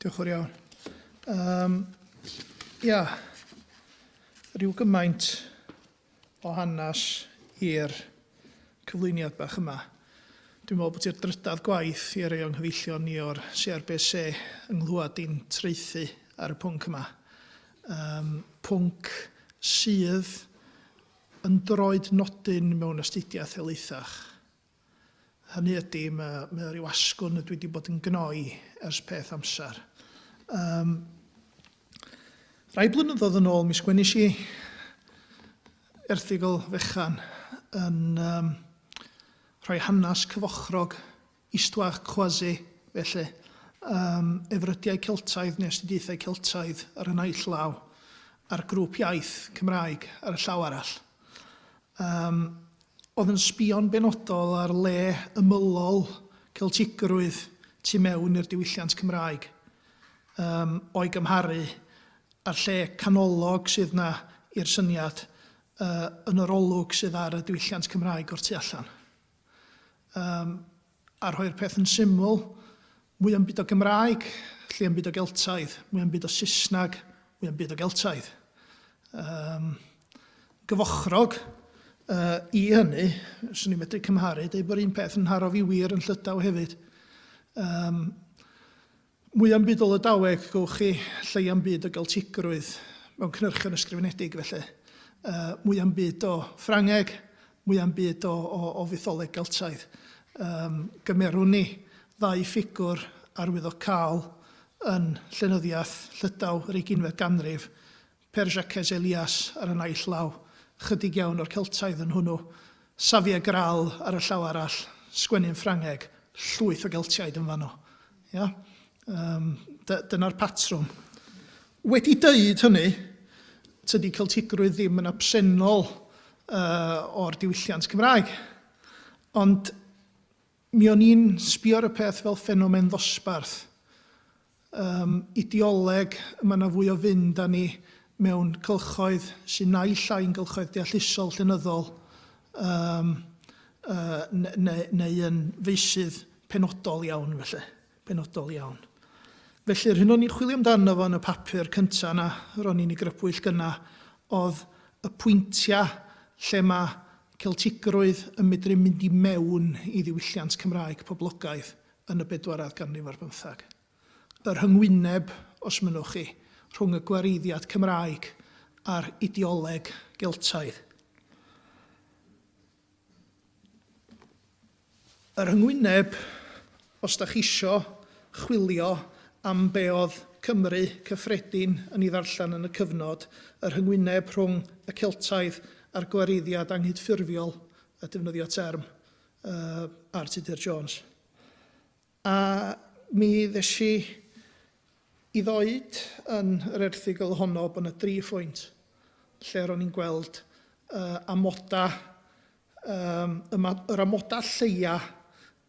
Diolch yn fawr iawn. Um, ia, rhyw gymaint o hanes i'r cyflwyniad bach yma. Dwi'n meddwl bod hi'r drydedd gwaith i rei o'n nghyfeillion ni o'r CRBC yng nghlywed i'n traethu ar y pwnc yma. Um, pwnc sydd yn droed nodyn mewn astudiaeth helaethach. Hynny ydy, mae, mae o ryw asgwrn ydw i wedi bod yn gnoi ers peth amser. Um, rai blynyddoedd yn ôl, mi sgwennis i erthygl fechan yn um, rhoi hanes cyfochrog, histoire croisée, felly, um, efrydiau Celtaidd neu astudiaethau Celtaidd ar y naill law, a'r grŵp iaith Cymraeg ar y llaw arall. Um, oedd yn sbio'n benodol ar le ymylol Celtigrwydd tu mewn i'r diwylliant Cymraeg, um, o'i gymharu â'r lle canolog sydd 'na i'r syniad uh, yn yr olwg sydd ar y diwylliant Cymraeg o'r tu allan. Um, a rhoi'r peth yn syml, mwy am byd o Gymraeg, lle am byd o Geltaidd, mwy am byd o Saesneg, mwy am byd o Geltaidd. Um, gyfochrog uh, i hynny, swn i'n medru cymharu, dweud bod un peth yn nharo fi wir yn Llydaw hefyd. Um, Mwya'n byd o Lydaweg, gowch chi, lleia'n byd o Geltigrwydd mewn cynhyrchion ysgrifenedig, felly. Uh, mwya'n byd o Ffrangeg, mwya'n byd o, o, o fytholeg Geltaidd. Um, gymerwn ni ddau ffigwr arwyddocaol yn llenyddiaeth Llydaw yr ugeinfed ganrif, Père Jacques Elias ar y naill law, chydig iawn o'r Celtaidd yn hwnnw, Xavier Graal ar y llaw arall, sgwennu'n Ffrangeg, llwyth o Geltiaid yn fanno. Ia? Um, dyna'r patrwm. Wedi dweud hynny, tydi Celtigrwydd ddim yn absennol uh, o'r diwylliant Cymraeg. Ond Mi o'n i'n sbio ar y peth fel ffenomen ddosbarth. Yym, ideoleg, mae 'na fwy o fynd â ni mewn cylchoedd sy'n naill ai'n gylchoedd deallusol llenyddol, yym, yy, neu, neu yn feysydd penodol iawn felly, penodol iawn. Felly, yr hyn o'n i'n chwilio amdano fo yn y papur cynta 'na, ro'n i'n ei grybwyll gynna, oedd y pwyntiau lle mae Celtigrwydd yn medru mynd i mewn i ddiwylliant Cymraeg poblogaidd yn y bedwaredd ganrif ar bymtheg. Y rhyngwyneb, os mynnwch chi, rhwng y gwareiddiad Cymraeg a'r ideoleg Geltaidd. Y rhyngwyneb, os da chi isio chwilio am be oedd Cymru cyffredin yn ei ddarllen yn y cyfnod, y rhyngwyneb rhwng y Celtaidd a'r gwareiddiad anghydffurfiol, a defnyddio term uh, R. Tudur Jones. A mi ddes i i ddoed yn yr erthygl honno bod yna dri phwynt lle ro'n i'n gweld uh, amoda, um, yr amoda lleia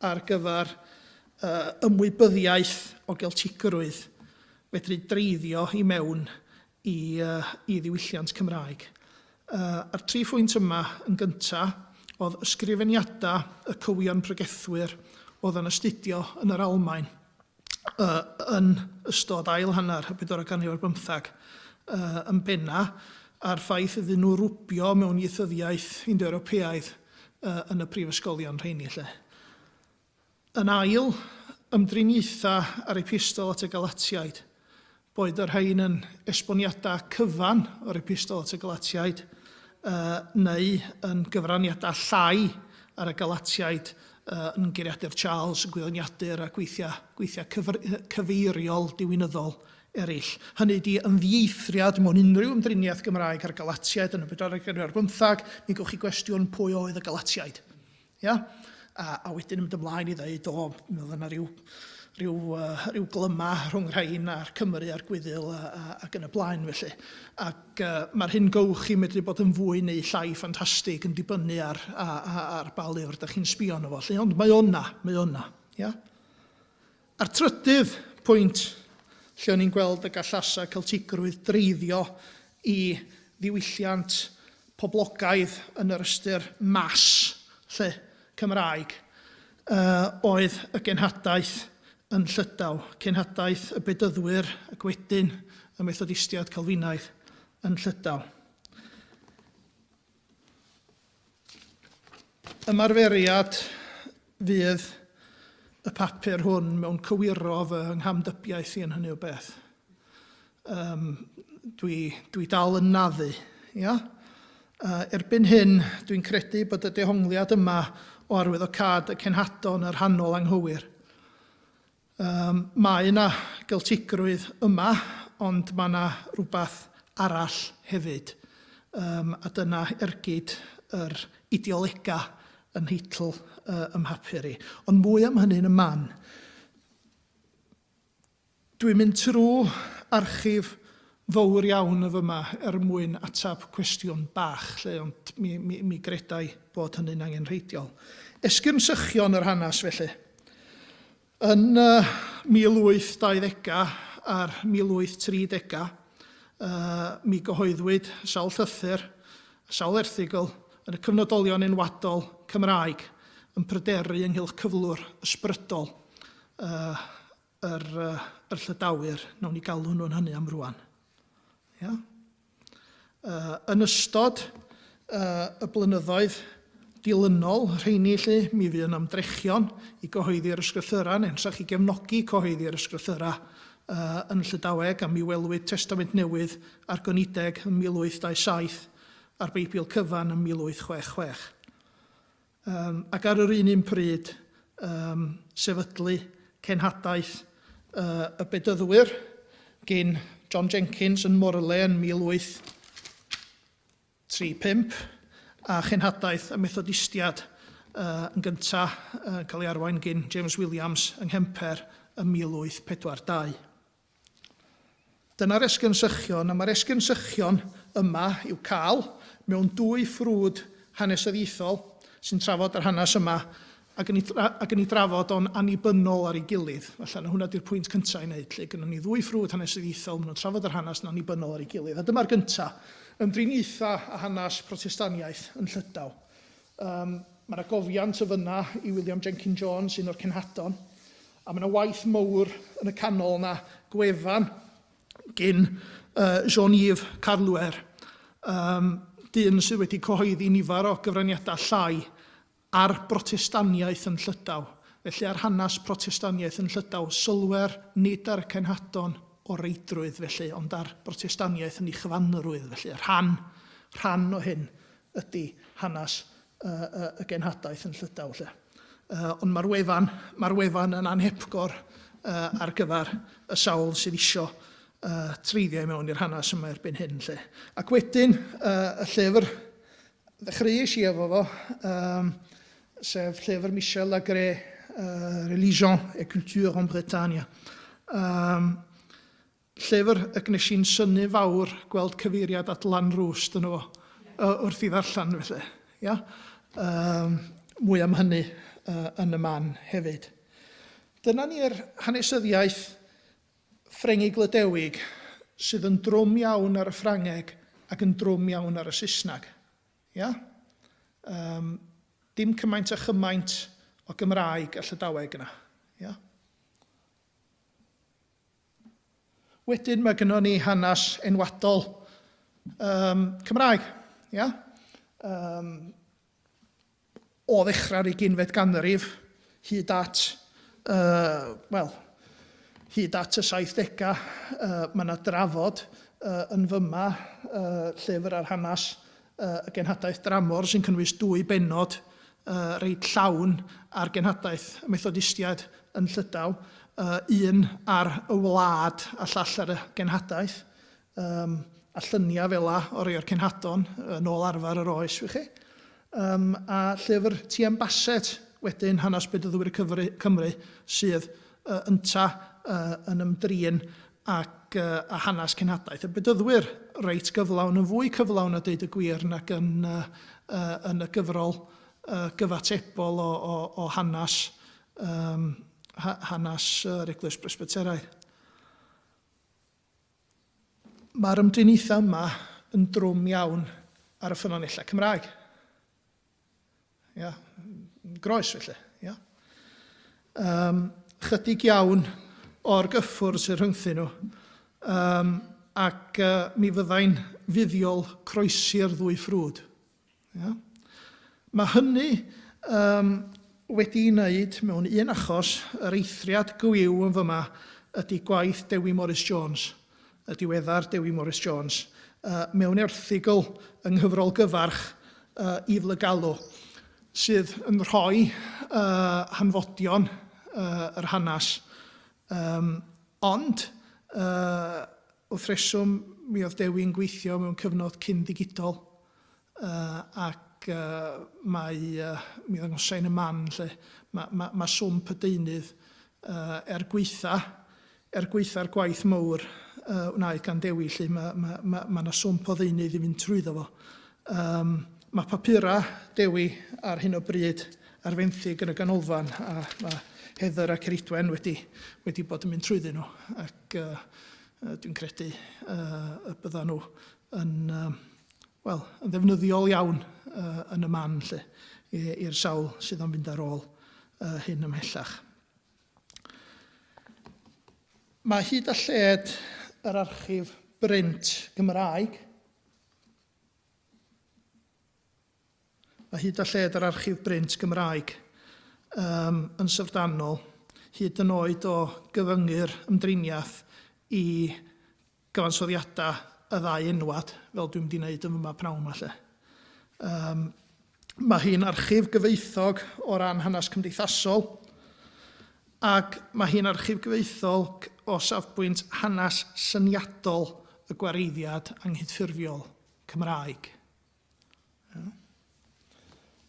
ar gyfer uh, ymwybyddiaeth o Geltigrwydd fedru dreiddio i mewn i, uh, i ddiwylliant Cymraeg. Uh, a'r tri phwynt yma yn gyntaf oedd ysgrifeniadau y cywion pregethwyr oedd yn astudio yn yr Almaen uh, yn ystod ail hanner y bedwaredd ganrif ar bymtheg uh, yn benna a'r ffaith iddyn nhw rwbio mewn ieithyddiaeth Indo-Ewropeaidd uh, yn y prifysgolion rheini lle. Yn ail, ymdriniaethau â'r Epistol at y Galatiaid, boed y rhain yn esboniadau cyfan o'r Epistol at y Galatiaid, neu yn gyfraniadau llai ar y Galatiaid yn Geiriadur Charles, y Gwyddoniadur a gweithiau, gweithiau cyfeiriol diwinyddol eraill. Hynny ydi, yn ddieithriad mewn unrhyw ymdriniaeth Gymraeg ar Galatiaid yn y bedwaredd ganrif ar bymthag, mi gewch chi gwestiwn pwy oedd y Galatiaid. Ia? A, a wedyn yn mynd ymlaen i ddeud, o, mi oedd yna rhyw, rhyw, uh, rhyw glyma rhwng rhain a'r Cymru a'r Gwyddil a, a, ac yn y blaen felly. Ac uh, mae'r hyn gowch chi'n medru bod yn fwy neu llai ffantastig yn dibynnu ar, ar, ar, ar ba lyfr da chi'n sbio arno fo. Felly, ond mae o'na, mae o'na. Ia? A'r trydydd pwynt lle o'n i'n gweld y gallasa Celtigrwydd dreiddio i ddiwylliant poblogaidd yn yr ystyr mass, lle, Cymraeg, oedd y genhadaeth yn Llydaw, cenhadaeth y Bedyddwyr ac wedyn y Methodistiaid Calfinaidd yn Llydaw. Ymarferiad fydd y papur hwn mewn cywiro fy nghamdybiaeth i yn hynny o beth. Um, dwi, dwi dal yn naddu. Ia? Erbyn hyn, dwi'n credu bod y dehongliad yma o arwyddocâd y cenhadon yn rhannol anghywir. Yym, mae yna Geltigrwydd yma, ond mae yna rywbeth arall hefyd. Yym, a dyna ergyd yr ideolegau yn nheitl y mhapur i. Ond mwy am hynny yn y man. Dwi'n mynd trwy archif fowr iawn yn fyma er mwyn ateb cwestiwn bach 'lly, ond mi, mi, mi gredai bod hynny'n angenrheidiol. Esgyrn sychion yr hanes felly. Yn y 1820au a'r 1830au, mi gyhoeddwyd sawl llythyr a sawl erthygl yn y cyfnodolion enwadol Cymraeg yn pryderu ynghylch cyflwr ysbrydol yr, yr Llydawyr, nawn ni galw nhw'n hynny am rwan. Ia? Yn ystod y blynyddoedd dilynol rheini 'lly, mi fu yna ymdrechion i gyhoeddi'r Ysgrythurau, neu yn hytrach i gefnogi cyhoeddi'r Ysgrythurau yn Llydaweg, a mi welwyd Testament Newydd a'r Gonideg yn 1827 a'r Beibl cyfan yn 1866. Yym, ac ar yr un un pryd, yym, sefydlu cenhadaeth yy y Bedyddwyr gin John Jenkins yn Morley yn 1835, a chenhadaeth y Methodistiad yy yn gynta' yn cael ei arwain gin James Williams yng Nghemper ym 1842. Dyna'r esgyrn sychion, a mae'r esgyrn sychion yma i'w cael mewn dwy ffrwd hanesyddiaethol sy'n trafod yr hanes yma ac yn ei, ac yn ei drafod o'n annibynnol ar ei gilydd. Falle na hwnna di'r pwynt cyntaf i wneud, lle gynnon ni ddwy ffrwd hanesyddiaethol, maen nhw'n trafod yr hanes yn annibynnol ar ei gilydd. A dyma'r gyntaf, ymdriniaethau â hanes Protestaniaeth yn Llydaw. Um, mae yna gofiant y fyna i William Jenkin Jones, un o'r cenhadon, a mae yna waith mowr yn y canol yna, gwefan gyn Jean-Yves Carluer, um, dyn sydd wedi cyhoeddi nifer o gyfraniadau llai ar Brotestaniaeth yn Llydaw. Felly ar hanes Protestaniaeth yn Llydaw, sylwer nid ar y cenhadon o reidrwydd felly, ond ar Brotestaniaeth yn ei chyfanrwydd felly. Rhan, rhan o hyn ydy hanes y, y, y genhadaeth yn Llydaw 'lly. Uh, ond mae'r wefan, mae'r wefan yn anhepgor uh, ar gyfer y sawl sydd isio uh, treiddio i mewn i'r hanes yma erbyn hyn. Lle. Ac wedyn, uh, y llyfr ddechreuais i efo fo, um, sef llyfr Michel Lagré, uh, Religion et Culture en Bretagne. Um, Llyfr y gwnes i'n synnu fawr gweld cyfeiriad at Lanrwst yno fo wrth i ddarllen felly. Ia? Um, mwy am hynny yn y man hefyd. Dyna ni'r hanesyddiaeth Ffrengig Lydewig sydd yn drwm iawn ar y Ffrangeg ac yn drwm iawn ar y Saesneg. Ia? Um, dim cymaint a chymaint o Gymraeg a Llydaweg yna. Ia? Wedyn mae gynnon ni hanes enwadol um, Cymraeg. Ia? Um, o ddechrau'r ugeinfed ganrif hyd at, uh, wel, hyd at y 70au, uh, mae yna drafod uh, yn fyma uh, llyfr ar hanes y genhadaeth dramor sy'n cynnwys dwy bennod reit llawn ar genhadaeth y Methodistiaid yn Llydaw, un ar y wlad a llall ar y genhadaeth, a lluniau fela o rei o'r cenhadon yn ôl arfer yr oes, wych chi. A llyfr T.M. Bassett wedyn, Hanes Bedyddwyr Cymru, sydd ynta yn ymdrin ac a hanes cenhadaeth y Bedyddwyr reit gyflawn, yn fwy cyflawn a deud y gwir nag yn, yn y gyfrol gyfatebol o, o, o hanes, um, ha, hanes yr Eglwys Bresbyteraidd. Mae'r ymdriniaethau yma yn drwm iawn ar y ffynonellau Cymraeg. Ia, groes felly. Ia. Um, Chydig iawn o'r gyffwrdd sy'n rhyngthyn nhw, um, ac uh, mi fyddai'n fuddiol croesi'r ddwy ffrwd. Ia? Mae hynny um, wedi'i wneud mewn un achos, yr eithriad gwiw yn fyma ydy gwaith Dewi Morris Jones, y diweddar Dewi Morris Jones, uh, mewn erthygl yng nghyfrol gyfarch uh, Yves Le Gallo, sydd yn rhoi uh, hanfodion uh, yr hanes. Um, ond, uh, wrth reswm, mi oedd Dewi'n gweithio mewn cyfnod cyn ddigidol, ac mae, mi ddangosai yn y man lle mae, mae, mae swmp y deunydd er gwaetha, er gwaetha'r gwaith mawr wnaed gan Dewi 'lly, mae, mae, mae, mae 'na swmp o ddeunydd i fynd trwyddo fo. Um, mae papurau Dewi ar hyn o bryd ar fenthyg yn y ganolfan a mae Heather a Ceridwen wedi, wedi bod yn mynd trwyddyn nhw ac uh, dwi'n credu uh, y byddan nhw yn, uh, wel, yn ddefnyddiol iawn uh, yn y man lle, i'r sawl sydd am fynd ar ôl uh, hyn ymhellach. Mae hyd a lled yr archif brint Gymraeg. Mae hyd a lled yr archif brint Gymraeg um, yn syfrdanol, hyd yn oed o gyfyngu'r ymdriniaeth i gyfansoddiadau y ddau enwad, fel dwi'n mynd i wneud yn fyma pnawn 'ma 'lly. Um, mae hi'n archif gyfoethog o ran hanes cymdeithasol, ac mae hi'n archif gyfoethog o safbwynt hanes syniadol y gwareiddiad anghydffurfiol Cymraeg.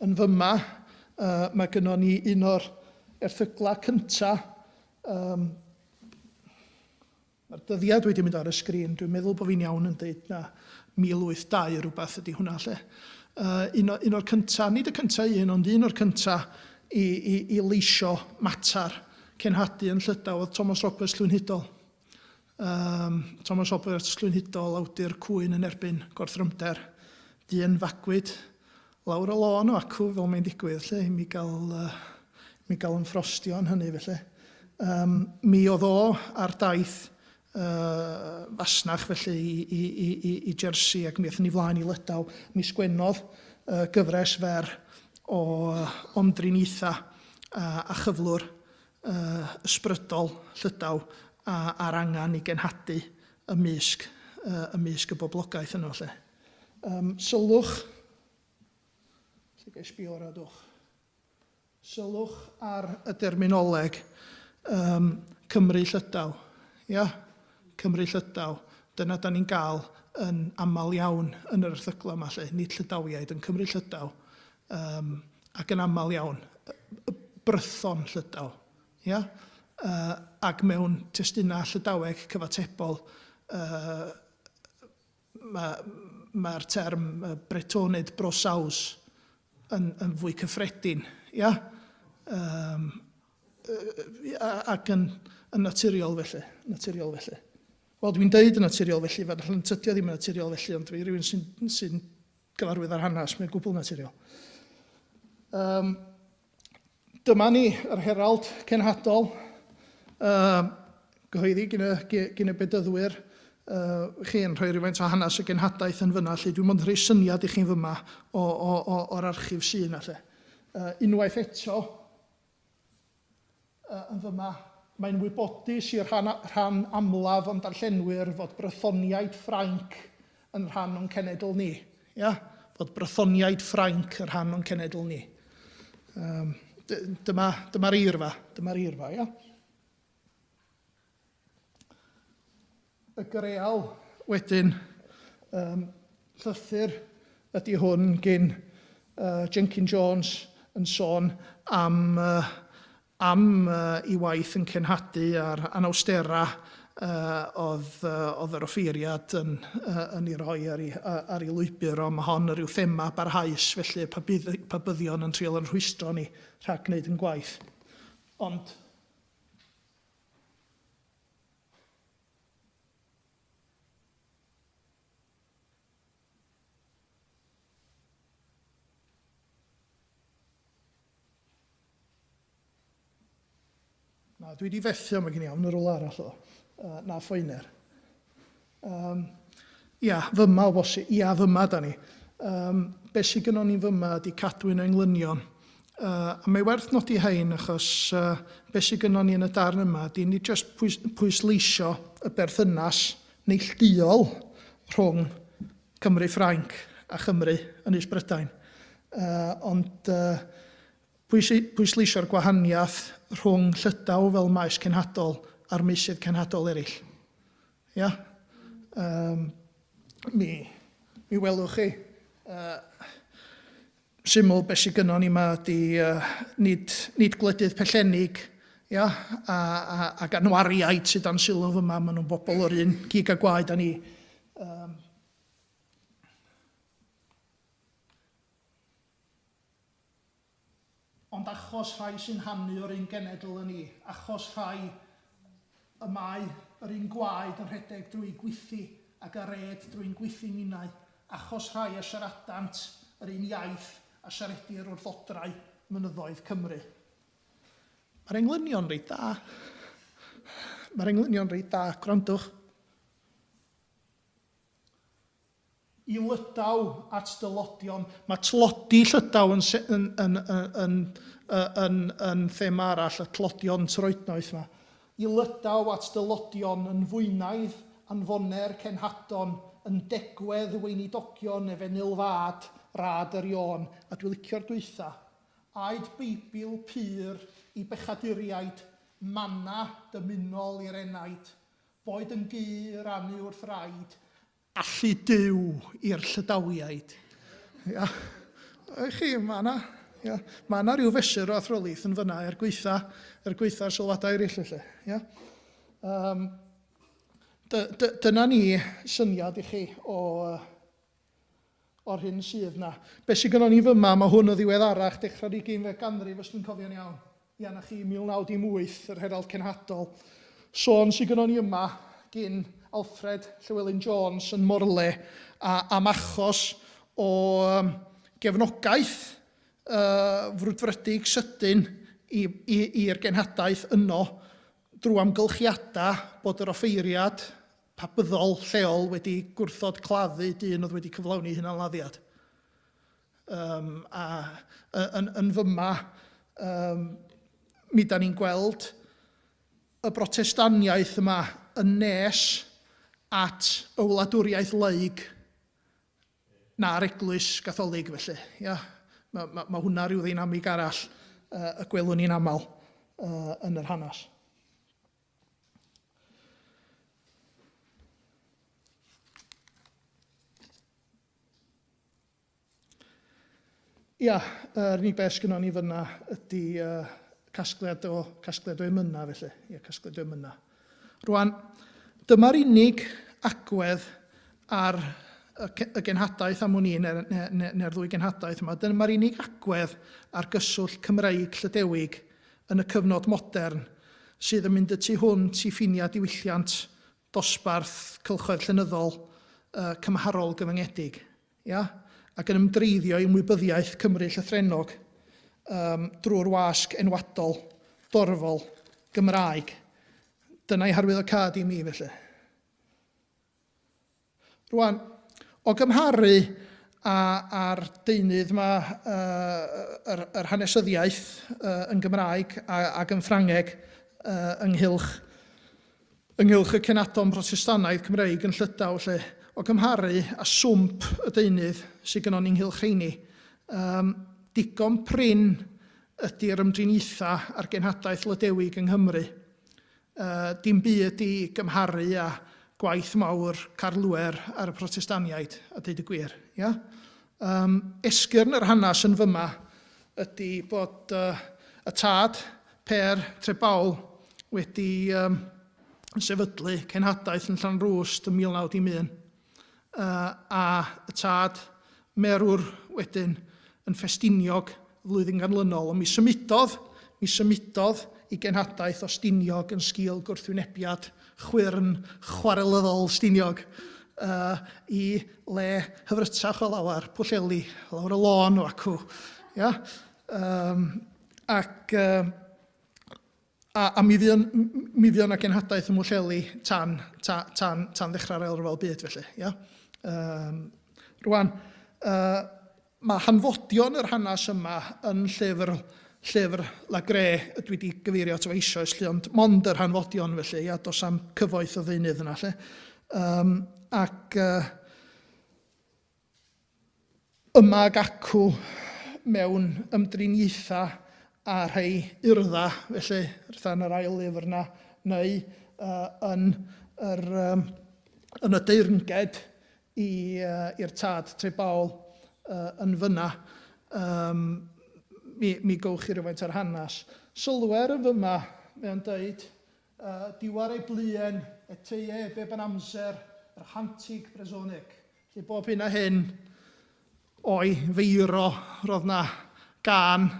Yn fyma, uh, mae gynnon ni un o'r erthyglau cyntaf um, Mae'r dyddiad wedi mynd ar y sgrin, dwi'n meddwl bod fi'n iawn yn deud na 1082 rhywbeth ydy hwnna lle. Uh, un, o, un o'r cynta, nid y cynta un, ond un o'r cynta i, i, i leisio mater cenhadu yn Llydaw oedd Thomas Roberts Llwynhudol. Um, Thomas Roberts Llwynhudol, awdur cwyn yn erbyn gorthrymder. Dyn fagwyd lawr y lôn o acw, fel mae'n digwydd, lle, i mi gael, uh, mi gael yn ffrostio yn hynny, felly. Um, mi oedd o ar daith uh, fasnach, felly, i, i, i, i, i Jersey, ac mi aethon ni flaen i Lydaw. Mi sgwennodd uh, gyfres fer o uh, omdriniaethau uh, a chyflwr uh, ysbrydol Llydaw a, a'r angen i genhadu ymysg, uh, ymysg y boblogaeth yno, lle. Um, sylwch, lle gai sbio ora dwch. Sylwch ar y derminoleg um, Cymru Llydaw. Ia? Cymru Llydaw. Dyna da ni'n gael yn aml iawn yn yr erthyglau yma lle, nid Llydawiaid, yn Cymru Llydaw, um, ac yn aml iawn, Brython Llydaw. Ia? Uh, ac mewn testunau Llydaweg cyfatebol, uh, Mae'r mae term Bretonid Bro-Saws yn, yn fwy cyffredin, ia? Um, ac yn, yn naturiol felly, naturiol felly. Wel, dwi'n deud yn naturiol felly, fel allan tydio ddim yn naturiol felly, ond dwi rhywun sy'n sy gyfarwydd ar hanes, mae'n gwbl naturiol. Um, Dyma ni, yr Herald Cenhadol, uh, gyhoeddi gyn y, gyn y Bedyddwyr. Uh, chi'n rhoi rhywfaint o hanes y genhadaeth yn fyna, lle dwi'n mond rhoi syniad i chi'n fyma o, o, o, o'r archif sy'n yna, lle. Uh, unwaith eto, uh, yn fyma, mae'n wybodus i'r rhan, rhan amlaf o'n darllenwyr fod Brythoniaid Ffrainc yn rhan o'n cenedl ni. Ia? Fod Brythoniaid Ffrainc yn rhan o'n cenedl ni. Um, dyma, dyma'r eirfa, dyma'r eirfa, ia? Y greal wedyn, um, llythyr ydy hwn gyn uh, Jenkin Jones yn sôn am uh, am ei waith yn cenhadu a'r anawsterau oedd, oedd yr offeiriad yn, yn ei rhoi ar ei, ar ei lwybr, ond mae hon yn rhyw thema barhaus, felly y pabyddion yn trial yn rhwystro ni rhag gwneud yn gwaith. Ond Na, dwi wedi fethu o, mae gen i ofn y rwla arall o. Na, phoener. Ia, fyma o bosib. Ia, fyma da ni. Be sydd gynnon ni fyma ydy cadwyn o englynion. A mae werth nodi hein achos be sydd gynnon ni yn y darn yma ydy nid jyst pwys, pwysleisio y berthynas neillduol rhwng Cymru Ffrainc a Chymru Ynys Brydain, ond pwysleisio'r gwahaniaeth rhwng Llydaw fel maes cenhadol a'r meysydd cenhadol eraill. Ia? Um, mi, mi welwch chi. Syml, beth sydd gynnon ni yma ydy nid, nid gwledydd pellennig, ia, a, a, ac anwariaid sydd dan sylw yma, maen nhw'n bobl o'r un gig a gwaed â ni. Um, Ond achos rhai sy'n hanu o'r un genedl â ni, achos rhai y mae yr un gwaed yn rhedeg drwy'u gwythi ag a red drwy'n gwythi ninnau, achos rhai a siaradant yr un iaith a siaredir wrth odrau mynyddoedd Cymru. Mae'r englynion reit dda. Mae'r englynion reit dda, gwrandwch. I Lydaw at dylodion. Mae tlodi Llydaw yn, yn, yn, yn, yn, yn thema arall, y tlodion troednoeth yma. I Lydaw at dylodion yn fwynaidd, anfoner cenhadon, yn degwedd weinidogion efengyl fad, rad yr Iôn. A dwi licio'r dwytha. Aed Beibl pur i bechaduriaid, manna dymunol i'r enaid. Boed yn gu rannu wrth raid, allu Duw i'r Llydawiaid. Ia. Chi, mae yna, ia, mae yna rhyw fesur o athrylith yn fyna er gweitha, er gweitha'r sylwadau eraill felly. Ia. Um, dyna ni syniad i chi o, o'r hyn sydd 'na. Be sy gynnon ni fyma, mae hwn yn ddiweddarach, dechrau'r ugeinfed ganrif os dwi'n cofio'n iawn. Ia, 'na chi, 1918, yr Herald Cenhadol. Sôn sy gynnon ni yma gin Alfred Llewelyn Jones yn Morley a, am achos o um, gefnogaeth uh, frwdfrydig sydyn i'r genhadaeth yno drwy amgylchiadau bod yr offeiriad Pabyddol lleol wedi gwrthod claddu dyn oedd wedi cyflawni hunanladdiad. Um, a yn, yn fyma, um, mi da ni'n gweld y brotestaniaeth yma yn nes at y wladwriaeth leig na'r eglwys gatholig felly. Ia? Mae, mae, mae hwnna rhyw ddeinamig arall y gwelwn ni'n aml yn yr hanes. Ia, yr unig beth sgynnon ni fyna ydy uh, casgliad o, casgliad o emynau felly. Ia, casgliad o emynau. Rwan, dyma'r unig agwedd ar y, y genhadaeth am wn i, neu'r neu, neu, neu ddwy genhadaeth yma. Dyma'r unig agwedd ar gyswllt Cymreig Llydewig yn y cyfnod modern sydd yn mynd y tu hwnt i ffiniau diwylliant dosbarth cylchoedd llenyddol cymharol gyfyngedig, ia? Ac yn ymdreiddio i ymwybyddiaeth Cymru llythrennog um, drwy'r wasg enwadol, dorfol, Gymraeg. Dyna'i harwyddocâd i mi, felly. Rwan, o gymharu â, â'r deunydd yma, uh, yr, yr hanesyddiaeth uh, yn Gymraeg a, ac yn Ffrangeg uh, ynghylch, ynghylch y cenadon Protestannaidd Cymreig yn Llydaw, lle, o gymharu â swmp y deunydd sydd gynnon ni ynghylch rheini, um, digon prin ydy'r ymdriniaethau a'r genhadaeth Lydewig yng Nghymru. Dim byd i gymharu â gwaith mawr Carluer ar y Protestaniaid, a deud y gwir. Ia? Um, esgyrn yr hanes yn fyma ydy bod y tad, Per Trebaol, wedi um, sefydlu cenhadaeth yn Llanrwst yn 1901. A y tad merwr wedyn yn Ffestiniog y flwyddyn ganlynol, ond mi symudodd, mi symudodd i genhadaeth o Stiniog yn sgil gwrthwynebiad chwyrn chwarelyddol Stiniog uh, i le hyfrytach o lawer, Pwllheli, lawr y lôn o acw. Ia? Um, ac uh, A, a mi fuon, mi fuon 'na genhadaeth ym Mhwllheli tan, ta, tan, tan ddechrau'r Ail Ryfel Byd, felly. Ia? Um, rwan, uh, mae hanfodion yr hanes yma yn llyfr, llyfr Lagré, dwi wedi gyfeirio ato fo eisoes, lle, ond mond yr hanfodion felly, ia, dos am cyfoeth o ddeunydd yna, lle. Um, ac uh, Yma ag acw mewn ymdriniaethau â rhai urddau, felly, rtha yn yr ail lyfr 'na, neu uh, yn, yr, um, yn y deyrnged i, uh, i'r tad Trebaol uh, yn fyna, um, mi, mi gowch chi rywfaint o'r hanes. Sylwer yn fyma, mae o'n dweud, uh, diwar ei bluen, e teie e beb yn amser, yr hantig Brezonig. Felly bob hyn a hyn o'i feiro, roedd 'na gân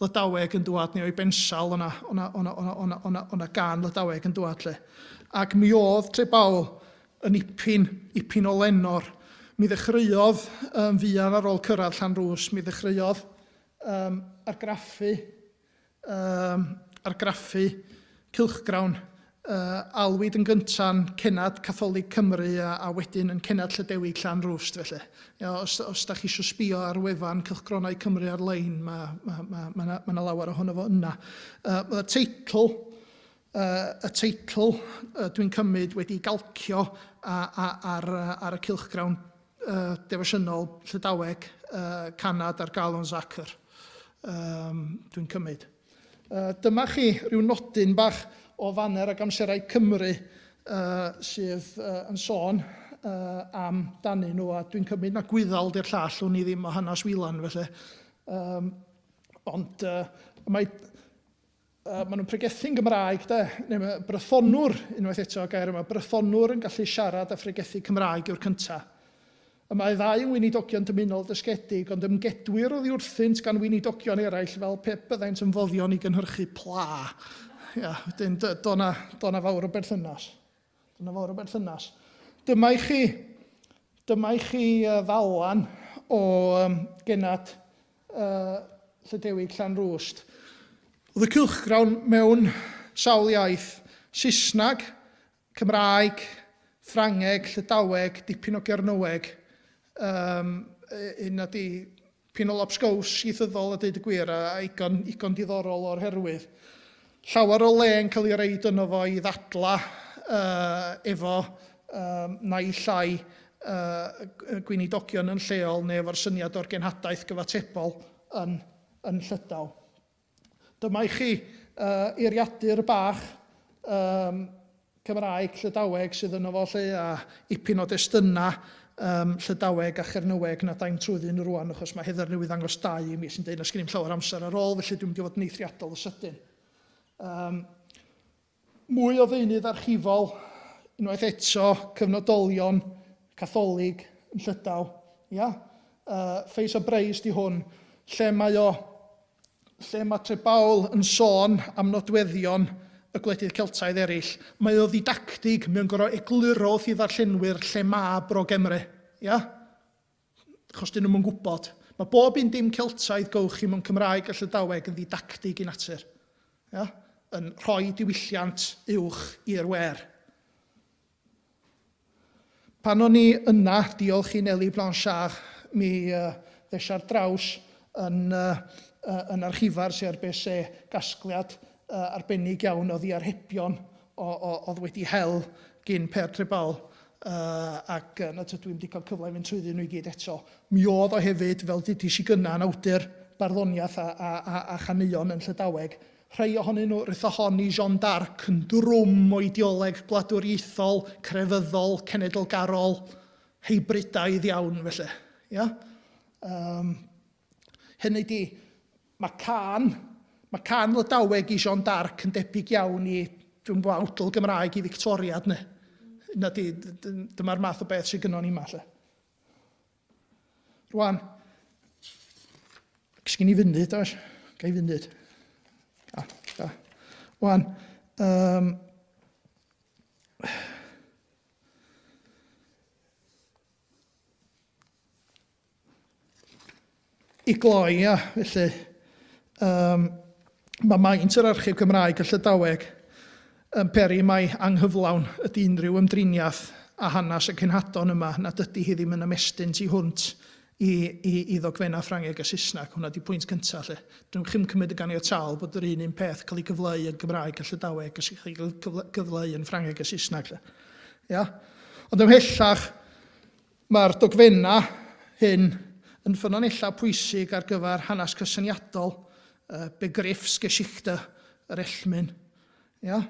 Lydaweg yn dŵad, neu o'i bensal, o'na, o'na, o'na, o'na, o'na, o'na, o'na gân Lydaweg yn dŵad 'lly. Ac mi oedd Trebaol yn ipyn, ipyn o lenor. Mi ddechreuodd yn fuan ar ôl cyrraedd Llanrwst, mi ddechreuodd um, argraffu um, argraffu cylchgrawn uh, alwyd yn gynta'n Cennad Catholig Cymru a, a wedyn yn Cennad Llydewig Llanrwst felly. Ia, os, os da chi eisiau sbio ar wefan Cylchgronau Cymru ar-lein, mae ma, ma, ma, ma, ma lawer ohono fo yna. Uh, y teitl, uh, y teitl uh, dwi'n cymryd wedi galcio a, a, ar, ar y cylchgrawn uh, defosiynol Llydaweg, uh, Canad a'r Galon Zacr, um, dwi'n cymryd. Uh, dyma chi rhyw nodyn bach o faner ac amserau Cymru uh, sydd uh, yn sôn uh, am danu nhw, a dwi'n cymryd na gwyddal di'r llall, wn i ddim o hanes Whelan felly. Um, ond uh, mae Maen nhw'n pregethu'n Gymraeg, de. Neu mae Brythonwr, unwaith eto, gair yma, Brythonwr yn gallu siarad a phregethu Cymraeg yw'r cyntaf. Y mae ddau yn weinidogion dymunol dysgedig, ond ymgedwir oddi wrthynt gan weinidogion eraill fel pe byddent yn foddion i gynhyrchu pla. Ia, wedyn, do 'na, do 'na fawr o berthynas. Dyna fawr o berthynas. Dyma i chi, dyma i chi ddalan o um, genad uh, Llydewig Llanrwst. Oedd y cylchgrawn mewn sawl iaith, Saesneg, Cymraeg, Ffrangeg, Llydaweg, dipyn o Gernyweg, um, un na di Pin o lobsgows ieithyddol a deud y gwir, a igon, igon diddorol o'r herwydd. Llawer o le yn cael ei reid yno fo i ddadla uh, efo uh, naill ai uh, gweinidogion yn lleol neu efo'r syniad o'r genhadaeth gyfatebol yn, yn Llydaw. Dyma i chi uh, eiriadur bach um, Cymraeg, Llydaweg sydd yno fo 'lly, a ipyn o destunau um, Llydaweg a Chernyweg na daim trwyddyn nhw rwan, achos mae Heather newydd ddangos dau i mi sy'n deud na sgen i'm llawer amser ar ôl, felly dwi'n mynd i fod yn eithriadol o sydyn. Um, Mwy o ddeunydd archifol, unwaith eto, cyfnodolion Catholig yn Llydaw. Ia? Uh, Ffeis a Breis di hwn, lle mae o, lle mae Trebaol yn sôn am nodweddion y gwledydd Celtaidd eraill. Mae o ddidactig, mae o'n gorfod egluro wrth i ddarllenwyr lle mae Bro Gemre. Ia? Achos dyn nhw'm yn gwybod. Mae bob un dim Celtaidd gowch chi mewn Cymraeg a Llydaweg yn ddidactig i natur. Ia? Yn rhoi diwylliant uwch i'r wêr. Pan o'n i yna, diolch i Nelly Blanchard, mi uh, ddes ar draws yn, uh, uh, yn archifa'r CRBC gasgliad uh, arbennig iawn o ddiarhebion oedd wedi hel gin Per Trebaol, ac na tydw i'm 'di cael cyfle i fynd trwyddyn nhw i gyd eto. Mi oedd o hefyd, fel dudis i gynna, yn awdur barddoniaeth a, a, a, a chaneuon yn Llydaweg. Rhai ohonyn nhw, rith ohon i Jeanne d'Arc yn drwm o ideoleg gwladwriaethol, crefyddol, cenedlgarol, heibridaidd iawn felly. Ia? Um, hynny di, Mae cân, mae cân Lydaweg i Jeanne d'Arc yn debyg iawn i, dwi'n gwybod, awdl Gymraeg i Fictoria, ne? Na di, dyma'r math o beth sydd gynnon ni yma, lle. Rwan, sgyn i funud, oes? Ga i funud. Ga, ga. Rwan, um, I gloi, ia, felly, um, Mae maint yr archif Gymraeg a Llydaweg yn peri mai anghyflawn ydy unrhyw ymdriniaeth â hanes y cenhadon yma nad ydy hi ddim yn ymestyn tu hwnt i, i, i ddogfennau Ffrangeg a Saesneg. Hwnna 'di pwynt cynta 'lly. Dwi'm chi'm cymryd yn ganiataol bod yr un un peth yn cael ei gyfleu yn Gymraeg a Llydaweg a sy'n cael ei cyfle, gyfleu yn Ffrangeg a Saesneg 'lly. Ia? Ond ymhellach, mae'r dogfennau hyn yn ffynonellau pwysig ar gyfer hanes cysyniadol, Begriffsgeschichte, yr Ellmyn. Ia?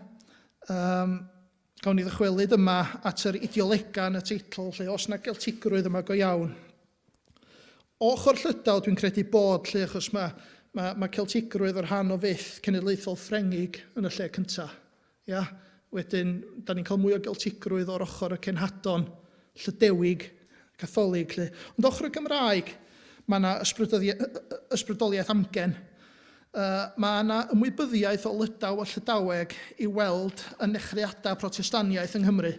Gawn ni ddychwelyd yma at yr ideolegau yn y teitl, lle os na Geltigrwydd yma go iawn. Ochr Llydaw dwi'n credu bod lle, achos mae, mae, mae Celtigrwydd yn rhan o fyth cenedlaethol Ffrengig yn y lle cyntaf. Ia? Wedyn, da ni'n cael mwy o Geltigrwydd o'r ochr y cenhadon Llydewig, Catholig, lle. Ond ochr y Gymraeg, mae yna ysbrydoliaeth amgen. Mae yna ymwybyddiaeth o Lydaw a Llydaweg i'w weld yn nechreuadau Protestaniaeth yng Nghymru,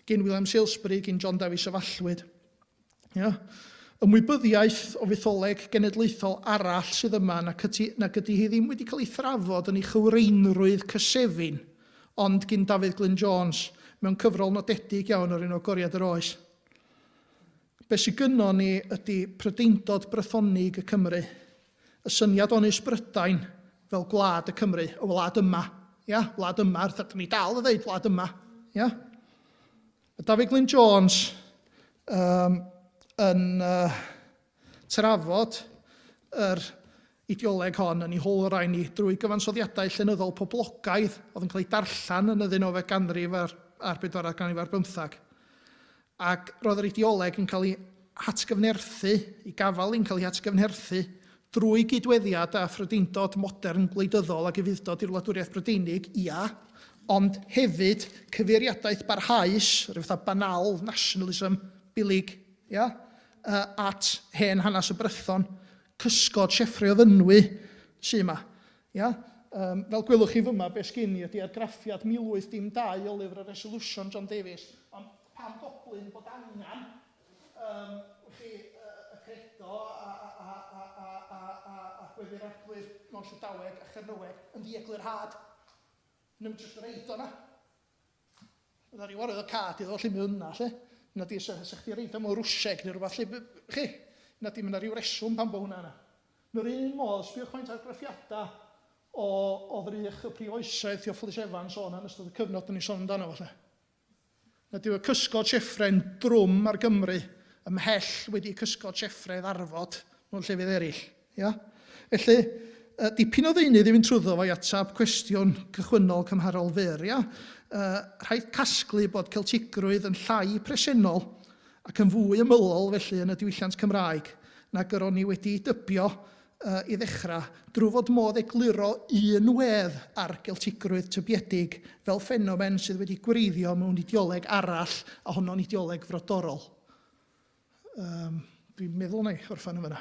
gin William Salesbury, gin John Davies o Fallwyd. Ia? Ymwybyddiaeth o fytholeg genedlaethol arall sydd yma nac yty, nag ydy hi ddim wedi cael ei thrafod yn ei chywreinrwydd cysefin, ond gin Dafydd Glyn Jones, mewn cyfrol nodedig iawn o'r enw Goriad yr Oes. Be sy gynnon ni ydy Prydeindod Brythonig y Cymry, y syniad o Ynys Brydain fel gwlad y Cymry, y wlad yma, ia, wlad yma, wrth ni dal y ddeud wlad yma, ia. Mae Dafydd Glyn Jones um, yn trafod yr ideoleg hon yn ei holrhain ni drwy gyfansoddiadau llenyddol poblogaidd oedd yn cael eu darllen yn y ddeunawfed ganrif a'r, a'r bedwaredd ganrif ar bymthag. Ac roedd yr ideoleg yn cael ei hatgyfnerthu, ei gafael hi'n cael ei hatgyfnerthu drwy gydweddiad â Phrydeindod modern gwleidyddol ac ufudd-dod i'r wladwriaeth Brydeinig, ia, ond hefyd cyfeiriadaeth barhaus, rhyw fath o banal nationalism billig, ia, at hen hanes y Brython, cysgod Sieffre o Fynwy sy 'ma. Ia? Fel gwelwch chi fyma, be sgin i ydy argraffiad 1802 o lyfr y Resolution John Davies. Ond pam goblyn bod angen wch chi, y credo a, a, a, a, a, a, a, a gweddi'r Arglwydd mewn Llydaweg a Chernyweg yn ddi-eglurhad. Ddim jyst reid o 'na. Oedd 'na ryw arwyddocâd iddo fo lle mae yna 'lly. Na di, sa, sa chdi reid o mewn Rwsieg neu rhywbeth lle, chi, na di, mae 'na ryw reswm pam bod hwnna yna. Yn yr un modd, sbiwch faint o argraffiadau o, o ddrych y prif oesoedd Theophilus Evans o 'na yn ystod y cyfnod 'dan ni'n sôn amdano fo 'lly. Nad yw y cysgod Sieffre'n drwm ar Gymru ymhell wedi i cysgod Sieffre ddarfod mewn llefydd eraill. Ia? Felly, dipyn o ddeunydd i fynd trwyddo fo i ateb cwestiwn cychwynnol cymharol fyr. Ia? Rhaid casglu bod Celtigrwydd yn llai presennol ac yn fwy ymylol felly yn y diwylliant Cymraeg nag yr o'n i wedi dybio i ddechrau, drwy fod modd egluro un wedd ar Geltigrwydd tybiedig fel ffenomen sydd wedi gwreiddio mewn ideoleg arall, a honno'n ideoleg frodorol. Um, dwi'n meddwl na i orffen yn fyna.